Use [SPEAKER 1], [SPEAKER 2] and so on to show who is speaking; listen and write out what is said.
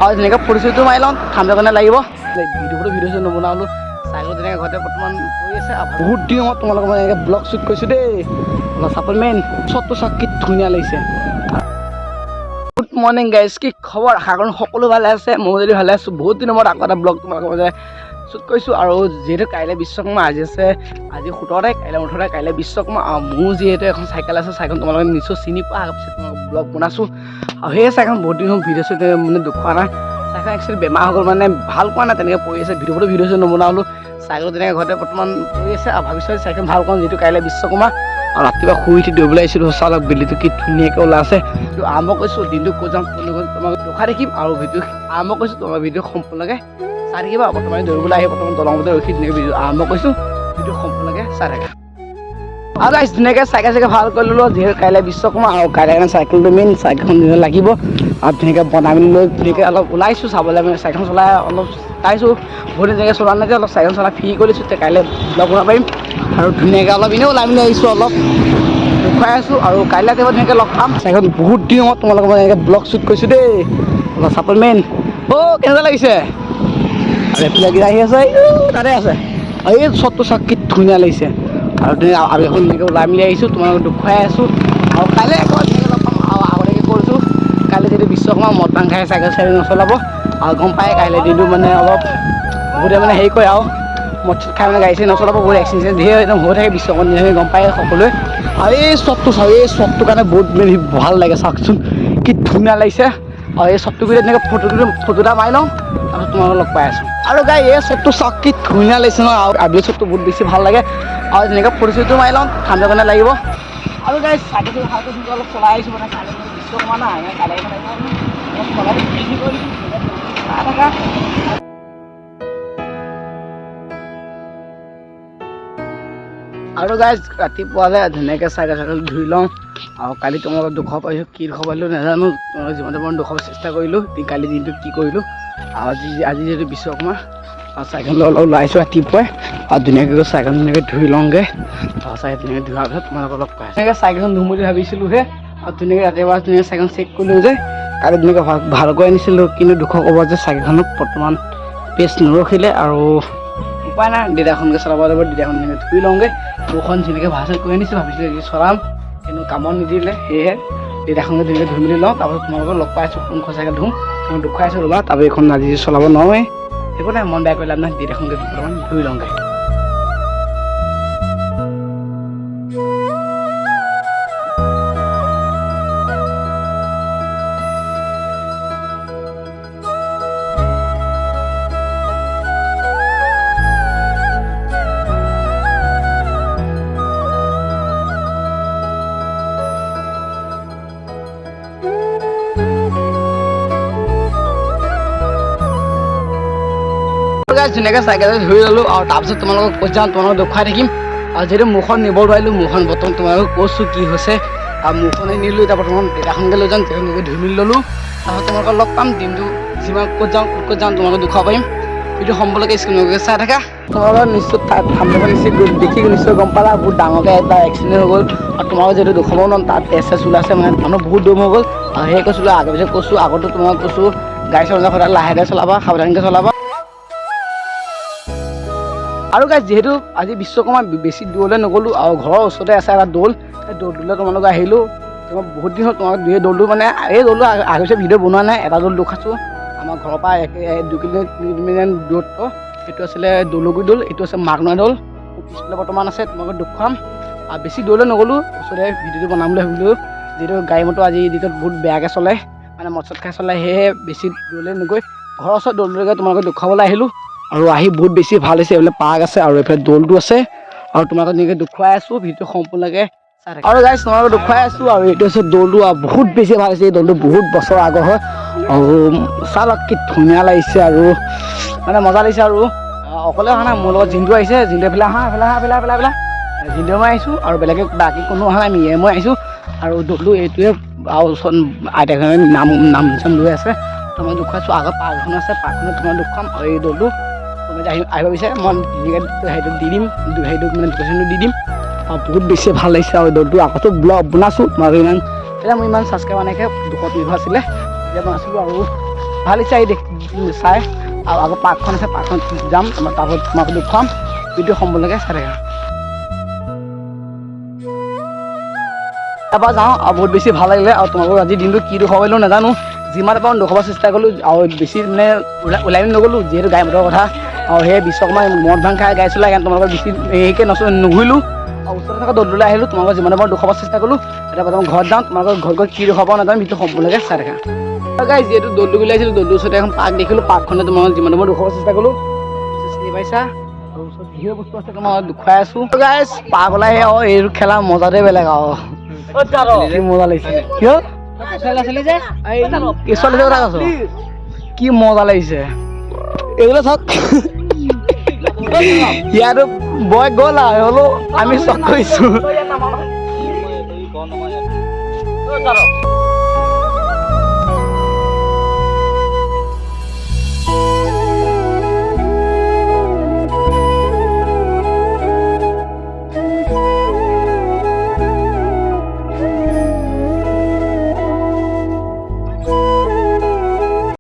[SPEAKER 1] আৰু ধুনীয়াকৈ ফটো চটো মাৰি লওঁ, ঠাণ্ডা কাৰণে লাগিব। ভিডিঅ'টো ভিডিঅ' চিডিঅ' নবনালোঁ, চাইকেল তেনেকৈ ঘৰতে বৰ্তমান পৰি আছে। আৰু বহুত দিনৰ মূৰত তোমালোকৰ মই এনেকৈ ব্লগ শ্বুট কৰিছোঁ দেই। অলপ চাপৰ্টমেন চবটো চাওক, কি ধুনীয়া লাগিছে। গুড মৰ্ণিং গাইজ, কি খবৰ? আশা কৰোঁ সকলো ভালে আছে। ময়ো যদি ভালে আছোঁ। বহুত দিনৰ মূৰত আকৌ এটা ব্লগ তোমালোকৰ মাজে শ্বুট কৰিছোঁ। আৰু যিহেতু কাইলৈ বিশ্বকৰ্মা, আজি আছে, আজি 17 তাৰিখ, কাইলৈ 18 তাৰিখ, কাইলৈ বিশ্বকৰ্মা। আৰু মোৰ যিহেতু এখন চাইকেল আছে, চাইকেল তোমালোকে নিশ্চয় চিনি পোৱা। পিছত তোমালোক ব্লগ বনাইছোঁ। আৰু সেই চাইকেল বহুত দিন হ'ল ভিডিঅ' চিডিঅ' মানে দেখুওৱা নাই। চাইকেল একচুৱেলি বেমাৰ হৈ গ'ল, মানে ভাল পোৱা নাই, তেনেকৈ পৰি আছে। ভিডিঅ'টো ভিডিঅ' চিডিঅ' নবনালোঁ, চাইকেল তেনেকৈ ঘৰতে বৰ্তমান পৰি আছে। আৰু ভাবিছোঁ আজি চাইকেল ভাল কৰোঁ, যিহেতু কাইলৈ বিশ্বকৰ্মা। আৰু ৰাতিপুৱা শুই উঠি দৌৰিবলৈ আহিছিলোঁ। চাওক, বেলিটো কি ধুনীয়াকৈ ওলাই আছে। তো আৰম্ভ কৰিছোঁ। দিনটো ক'ত যাম, ক'ত নগ'ল তোমাক দেখুৱাই থাকিম। আৰু ভিডিঅ' আৰম্ভ কৰিছোঁ, তোমাৰ ভিডিঅ' সম্পূৰ্ণকৈ চাই থাকিবা। বৰ্তমান দৌৰিবলৈ আহি বৰ্তমান দলঙতে ৰখি ধুনীয়াকৈ ভিডিঅ' আৰম্ভ কৰিছোঁ। ভিডিঅ' সম্পূৰ্ণকৈ চাই থাকা। আৰু গাইজ, ধুনীয়াকৈ চাইকেল চাইকেল ভাল কৰি ল'লোঁ, যিহেতু কাইলৈ বিশ্বকৰ্মা আৰু কাইলৈ কাৰণে চাইকেলটো মেইন, চাইকেলখন ধুনীয়া লাগিব। আৰু ধুনীয়াকৈ বনাই মেলি লৈ ধুনীয়াকৈ অলপ ওলাইছোঁ চাবলৈ, মানে চাইকেল চলাই অলপ চাইছোঁ। বহুত দিন তেনেকৈ চলোৱা নাই যে, অলপ চাইকেল চলাই ফ্ৰী কৰিছোঁ, তেতিয়া কাইলৈ ব্লগ বনাব পাৰিম। আৰু ধুনীয়াকৈ অলপ এনেও ওলাই মেলি আহিছোঁ, অলপ দেখুৱাই আছোঁ। আৰু কাইলৈ ৰাতিপুৱা ধুনীয়াকৈ লগ পাম। চাইকেল বহুত দিনৰ মূৰত তোমালোকৰ মই এনেকৈ ব্লগ শ্বুট কৰিছোঁ দেই। অলপ চাপৰ্টমেন অ' কেনেকুৱা লাগিছে? আৰু এইফালে কেইটা আহি আছে, তাতে আছে। আৰু এই চবটো চাওক, কি ধুনীয়া লাগিছে। আৰু ধুনীয়া আৰু এখন ধুনীয়াকৈ ওলাই মেলি আহিছোঁ, তোমালোকক দেখুৱাই আছোঁ। আৰু কাইলৈ একেবাৰে ধুনীয়াকৈ লগ পাম। আৰু আগতীয়াকৈ কৈছোঁ, কাইলৈ যিহেতু বিশ্বকৰ্মা, মদ ভাং খাই চাইকেল চাইকেল নচলাব। আৰু গম পায়, কাইলৈ দিনটো মানে অলপ বহুতে মানে হেৰি কৰে আৰু মদ চদ খাই মানে গাড়ী চাড়ী নচলাব। বহুত এক্সিডেণ্ট ধেৰ একদম হৈ থাকে বিশ্বকৰ্মা দিনা, গম পায় সকলোৱে। আৰু এই চবটো চাওক, এই চবটোৰ কাৰণে বহুত বেছি ভাল লাগে। চাওকচোন, কি ধুনীয়া লাগিছে। আৰু এই চবটো কৰি তেনেকৈ ফটো ফটো এটা মাৰি লওঁ, তাৰপিছত তোমালোকক লগ পাই আছোঁ। আৰু গাইজ, এই চবটো চাওক, কি ধুনীয়া লাগিছে ন? আৰু আবেলি চবটো বহুত বেছি ভাল লাগে। আৰু তেনেকৈ ফটো চটো মাৰি লওঁ, ঠাণ্ডা কাৰণে লাগিব। আৰু গাইজ, চাইকেল চাইকেল ভালকৈ ধুনীয়াকৈ অলপ চলাই আহিছোঁ, মানে কাইলৈ বিশ্বকৰ্মা না, কাইলৈ অলপ চলাই কৰি চাই থাকা। আৰু গাইজ, ৰাতিপুৱালে ধুনীয়াকৈ চাইকেল চাইকেল ধুই লওঁ। আৰু কালি তোমালোকক দুখ পাইছোঁ, কি দুখ পালোঁ নাজানো, তোমালোকক যিমানটো পাৰোঁ দুখাব চেষ্টা কৰিলোঁ। কালি দিনটো কি কৰিলোঁ। আৰু আজি যিহেতু বিশ্বকৰ্মা, আৰু চাইকেল অলপ ওলাইছোঁ ৰাতিপুৱাই। আৰু ধুনীয়াকৈ গৈ চাইকেল ধুনীয়াকৈ ধুই লওঁগৈ। আৰু চাইকেল ধুনীয়াকৈ ধোৱাৰ পিছত তোমালোকক লগ পাই ধুনীয়াকৈ চাইকেলখন ধুম বুলি ভাবিছিলোঁহে। আৰু ধুনীয়াকৈ ৰাতিপুৱা ধুনীয়াকৈ চাইকেল চেক কৰিলোঁ যে কালি ধুনীয়াকৈ ভাল ভালকৈ আনিছিলোঁ, কিন্তু দুখ ক'ব যে চাইকেলখনত বৰ্তমান পেচ নৰখিলে। আৰু উপায় নাই, দেউতাখনকে চলাব লাগিব। দেউতাখন ধুনীয়াকৈ ধুই লওঁগৈ। মোৰখন ধুনীয়াকৈ ভাল চাল কৰি আনিছোঁ, ভাবিছিলোঁ আজি চলাম, কিন্তু কামত নিদিলে। সেয়েহে দেউতাখনকে ধুনীয়াকৈ ধুই মেলি লওঁ, তাৰপাছত তোমালোকক লগ পাই আছোঁ। কোনখন চাইকেল ধুম তোমাক দেখুৱাই আছোঁ, ৰ'বা। তাৰপৰা এইখন আজি চলাব নোৱাৰোৱেই, একো নাই, মন বেয়া কৰি লাভ নাই। দেউতাখনকে বৰ্তমান ধুই লওঁগৈ। গাইজ, ধুনীয়াকৈ চাইকেল ধুই ল'লোঁ। আৰু তাৰপিছত তোমালোকক ক'ত যাওঁ তোমালোকক দেখুৱাই থাকিম। আৰু যিহেতু মোৰখন নিব নোৱাৰিলোঁ, মোৰখন বৰ্তমান তোমালোকক কৈছোঁ কি হৈছে। আৰু মোৰখনে নিলোঁ, এতিয়া বৰ্তমান দেউতাখনকে লৈ যাম। দেউতাখনকে ধুই মেলি ল'লোঁ, তাৰপিছত তোমালোকক লগ পাম। দিনটো যিমান ক'ত যাওঁ ক'ত ক'ত যাওঁ তোমালোকক দেখুৱাব পাৰিম। ভিডিঅ' সম্পূৰ্ণকৈ স্ক্ৰীণকে চাই থাকা। তোমালোকৰ নিশ্চয় থাম্বনেইল নিশ্চয় দেখি নিশ্চয় গম পালা, বহুত ডাঙৰকৈ এটা এক্সিডেণ্ট হৈ গ'ল। আৰু তোমালোকৰ যিহেতু দুখব ন, তাত তেজ চেজ ওলাইছে, মানে মানুহ বহুত দম হৈ গ'ল। আৰু সেয়ে কৈছিলোঁ, আগে পিছে কৈছোঁ, আগতো তোমাক কৈছোঁ, গাড়ী চলালে সদায় লাহে লাহে চলাবা, সাৱধানকৈ চলাবা। আৰু গাইজ, যিহেতু আজি বিশ্বকৰ্মা, বেছি দূৰলৈ নগ'লোঁ। আৰু ঘৰৰ ওচৰতে আছে এটা দৌল, সেই দৌলটোলৈ তোমালোক আহিলোঁ। তোমাক বহুত দিন হ'ল তোমাক এই দৌলটো, মানে এই দৌলটো আগতে ভিডিঅ' বনোৱা নাই। এটা দৌল দেখুৱাইছোঁ, আমাৰ ঘৰৰ পৰা এক 2 কিলো 3 কিলোমিটাৰ দূৰত্ব। সেইটো আছিলে দৌলগুৰি দৌল, এইটো আছে মাকনোৱা দৌল। পিছফালে বৰ্তমান আছে, তোমালোকক দেখুৱাম। আৰু বেছি দূৰলৈ নগ'লোঁ, ওচৰতে ভিডিঅ'টো বনাম বুলি ভাবিলোঁ। যিহেতু গাড়ী মটৰ আজিৰ দিনত বহুত বেয়াকৈ চলে, মানে মদ চদ খাই চলে, সেয়েহে বেছি দূৰলৈ নগৈ ঘৰৰ ওচৰত দৌলটোলৈকে তোমালোকক দেখুৱাবলৈ আহিলোঁ। আৰু আহি বহুত বেছি ভাল হৈছে। এইফালে পাৰ্ক আছে আৰু এইফালে দৌলটো আছে। আৰু তোমালোকক ধুনীয়াকৈ দেখুৱাই আছোঁ, ভিডিঅ' সম্পূৰ্ণকৈ চাই থাকা। আৰু গাইজ, তোমালোকক দেখুৱাই আছোঁ। আৰু এইটো হৈছে দৌলটো, আৰু বহুত বেছি ভাল হৈছে। এই দৌলটো বহুত বছৰ আগৰ হয়। আৰু চাওক, কি ধুনীয়া লাগিছে আৰু মানে মজা লাগিছে। আৰু অকলে অহা নাই, মোৰ লগত জিন্তু আহিছে। জিন্তু, এইফালে আহা, এইফালে আহা, এইফালে এইফালে এইফালে। জিন্তু মই আহিছোঁ আৰু বেলেগে বাকী কোনো অহা নাই, মিয়ে মই আহিছোঁ। আৰু দৌলটো এইটোৱে। আৰু ওচৰত আইতাখনে নাম নাম চাম লৈ আছে, তোমাক দেখুৱাইছোঁ। আগত পাৰ্ক এখন আছে, পাৰ্কখনত তোমাক দেখুৱাম। আৰু এই দৌলটো তুমি আহি আহিব বিচাৰে, মই ধুনীয়াকৈ হেৰিটো দি দিম, হেৰিটো মানে লোকেশ্যনটো দি দিম। আৰু বহুত বেছি ভাল লাগিছে। আৰু দৌলটো আগতো ব্লগ বনাইছোঁ তোমালোকে, ইমান তেতিয়া মোৰ ইমান ছাবস্ক্ৰাইবাৰ নাইকিয়া, 200 300 আছিলে তেতিয়া বনাইছিলোঁ। আৰু ভাল লাগিছে আহি চাই। আৰু আগৰ পাৰ্কখন আছে, পাৰ্কখন যাম, তাৰপিছত তোমাক দেখুৱাম। ভিডিঅ' সম্পূৰ্ণকৈ চাই থাকা। তাৰপৰা যাওঁ আৰু বহুত বেছি ভাল লাগিলে। আৰু তোমালোকক আজি দিনটো কি দেখুৱাব পাৰিলোঁ নাজানো, যিমান পাৰোঁ দেখুৱাব চেষ্টা কৰিলোঁ। আৰু বেছি মানে ওলাই মেলি নগ'লোঁ, যিহেতু গাড়ী মটৰৰ কথা। আৰু সেই বিশ্বকৰ্মা মদ ভাং খাই গাড়ী চলাই, সেইকাৰণে তোমালোকৰ বেছি হেৰিকৈ নুঘূৰিলোঁ। আৰু ওচৰতে থকা দৌললৈ আহিলোঁ, তোমালোকৰ যিমান পাৰোঁ দেখুৱাব চেষ্টা কৰিলোঁ। এতিয়া প্ৰথম ঘৰত যাওঁ, তোমালোকৰ ঘৰত গৈ কি দেখুৱাব নাজানো, ভিডিঅ' সম্পূৰ্ণকৈ চাই থাকা। আৰু গাইজ, যিহেতু দৌলটো উলিয়াইছিলোঁ, দৌলটোৰ ওচৰতে এখন পাৰ্ক দেখিলোঁ, পাৰ্কখনে তোমালোকক যিমান পাৰোঁ দেখুৱাব চেষ্টা কৰিলোঁ, চিনি পাইছা। আৰু ওচৰত ধেৰ বস্তু আছে, তোমাক দেখুৱাই আছোঁ। গাইজ, পাৰ্ক ওলাই আৰু এইটো খেলা মজাতে বেলেগ আৰু কি মজা লাগিছে। কিয় কেঁচুৱা লৈছে কথা কৈছ, কি মজা লাগিছে এইবিলাক চাওক। ইয়াতো বয় গ'ল আৰু হ'লেও আমি চক কৰিছোঁ।